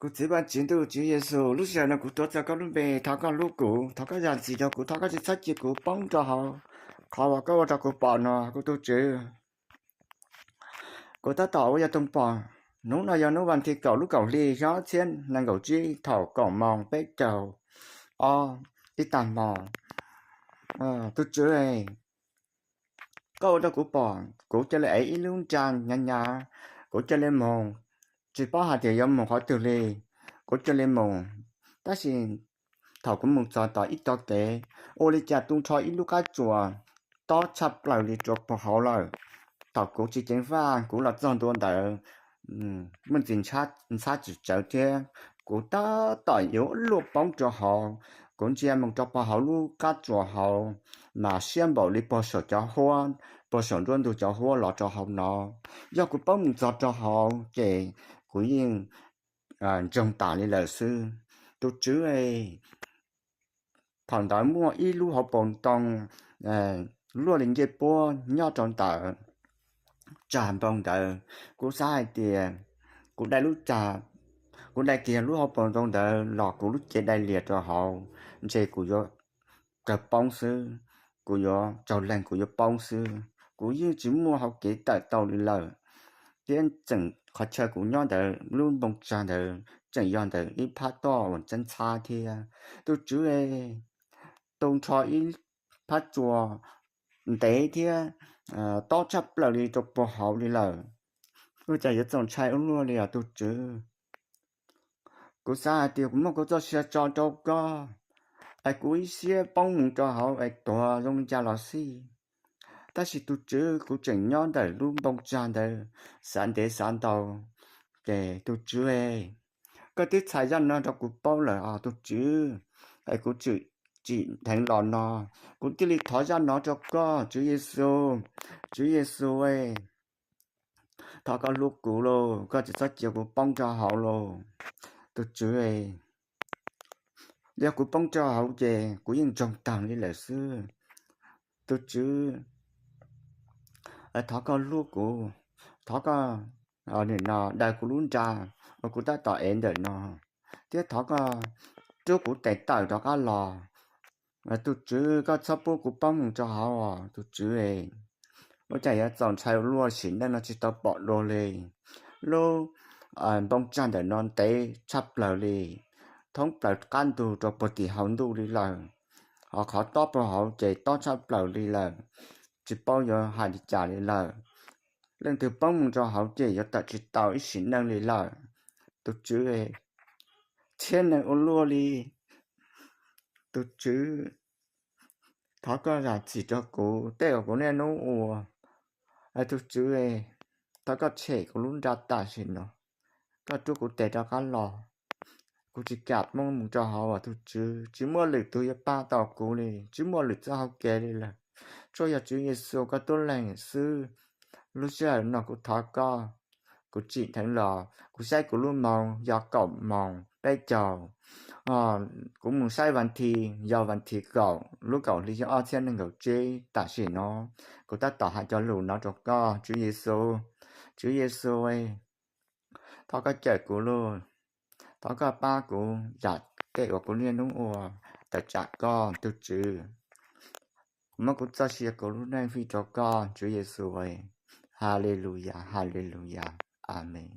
Kuv txiv Vaj Tswv Ntuj, Tswv Yexus, lub sij hawm no kuv tuav txog koj lub npe, thov koj lub kua muag, thov koj zam txim rau kuv, thov koj tsis txhob cia kuv poob rau hauv qhov uas koj ua rau kuv pom no, kuv tus Tswv. Kuv tab tom ua yog toog pom, hnub no yog hnub vas thiv kaum lub kaum hli xyoo ob txhiab nees nkaum tsib thaum kaum moos peb caug ob ib tag hmo. Tus Tswv, koj ua rau kuv pom, kuv cia li ev ib lub nra hnyav hnyav, kuv cia li mus, tsis paub hais tias yuav mus qhov twg li, kuv cia li mus. Tab sis thaum kuv mus txog tom ib tog kev, ua li cas tu nrho ib lub qab tsuas tob tshaj plaws li rau puag hauv lawm. Thaum kuv tsis ceev faj, kuv los txog ntua ntawd, muaj ntsis ntxhab tsis tsawv thiab, kuv tab tom yuav luag poob rau hauv. Kuv ntsia mus rau puag hauv lub qab tsuas hauv, mas siab npaum li puag saum cov huab, puag saum nruab ntug cov huab los rau hauv no. Yog kuv paub mus txog rau hauv ces kuv yeej ntsoog tas li lawm xwb. Tus Tswv, thaum ntawd muaj ib lub hauv paus ntoo luaj li ncej puab nyob rau ntawd, tsag npoo ntawd. Kuv xav hais tias kuv dai lub tsag, kuv dai kiag lub hauv paus ntoo ntawd los kuv lub cev dai lias rau hauv, ntshe kuv yuav kawg poob xwb, kuv yuav tsaug leeg kuv yuav poob xwb. Kuv yeej tsis muaj hauv kev tawm tau li lawm, thiab tseem qhov chaw kuv nyob ntawd lub npoo tsag ntawd tseem yog ntawm ib phab toj uas ntxhab ntxhab thiab. Tus Tswv, tu nrho ib phab tsuas ntev thiab tob tshaj plaws li rau puag hauv li lawm. Ua cas yuav txaus ntshai ua luaj li os tus Tswv. Kuv xav hais tias kuv muab kuv txoj sia tso rau koj, es kuv ib siab poob mus rau hauv es tuag zoo li cas los xij. Tab sis tus Tswv, kuv tseem nyob ntawm lub npoo tsag ntawd xav ntev xav ntau. Ces tus Tswv, koj twb txhais zaj no rau kuv paub lawm os tus Tswv, es kuv tsim dheev los no, kuv thiaj li thov zaj no rau koj Tswv Yexus. Tswv Yexus, thov koj hlub kuv lauj, koj tsis txhob cia kuv poob rau hauv lauj. Tus Tswv, yog kuv poob rau hauv ces kuv yeej ntsoog taag li lawm xwb. Tus Tswv, thov koj hlub kuv, thov koj nim no daws kuv lub nra uas kuv tab tom ev ntawm no, thiab thov koj rub kuv tes tawm rov qab los. Tus Tswv, koj txhob pub kuv poob mus rau hauv os tus Tswv. Ua cas yuav txaus ntshai ua luaj, sim neej no tsis tau pom dua li. Lub npoo tsag ntawm no ntev tshaj plaws li, thoob plaws qab ntug rau puag tim hauv ntuj li lawm. Ho qhov tob puag hauv ces tob tshaj plaws li lawm, tsis paub yuav hais li cas li lawm. Leej twg poob mus rau hauv ces yuav tawm tsis tau ib sim neej li lawm. Tus Tswv, txhiab neeg ua luaj li. Tus Tswv, thov koj zam txim rau kuv tej uas kuv niaj hnub ua. Tus Tswv, thov koj tshem kuv lub nra tam sim no, koj rub kuv tes rov qab los. Kuv tsis kam poob mus rau hauv os tus Tswv, tsis muaj lwm tus yuav pab tau kuv li, tsis muaj lwm txoj hau kev li lawm, tsuas yog Tswv Yexus koj tub leeg xwb. Lub sij hawm no kuv thov koj, kuv tsim dheev los kuv saib kuv lub moos yog kaum moos peb caug, kuv mus saib vas thiv yog vas thiv kaum lub kaum hli xyoo ob txhiab nees nkaum tsib tam sim no. Kuv tab tom hais cov lus no rau koj Tswv Yexus. Tswv Yexus, thov koj cawm kuv lauj, thov koj pab kuv zam tej uas kuv niaj hnub ua tawm tsam koj tus Tswv. Kuv muab kuv txoj sia kuv lub neej fij rau koj Tswv Yexus. Haleluyas, haleluyas, amees.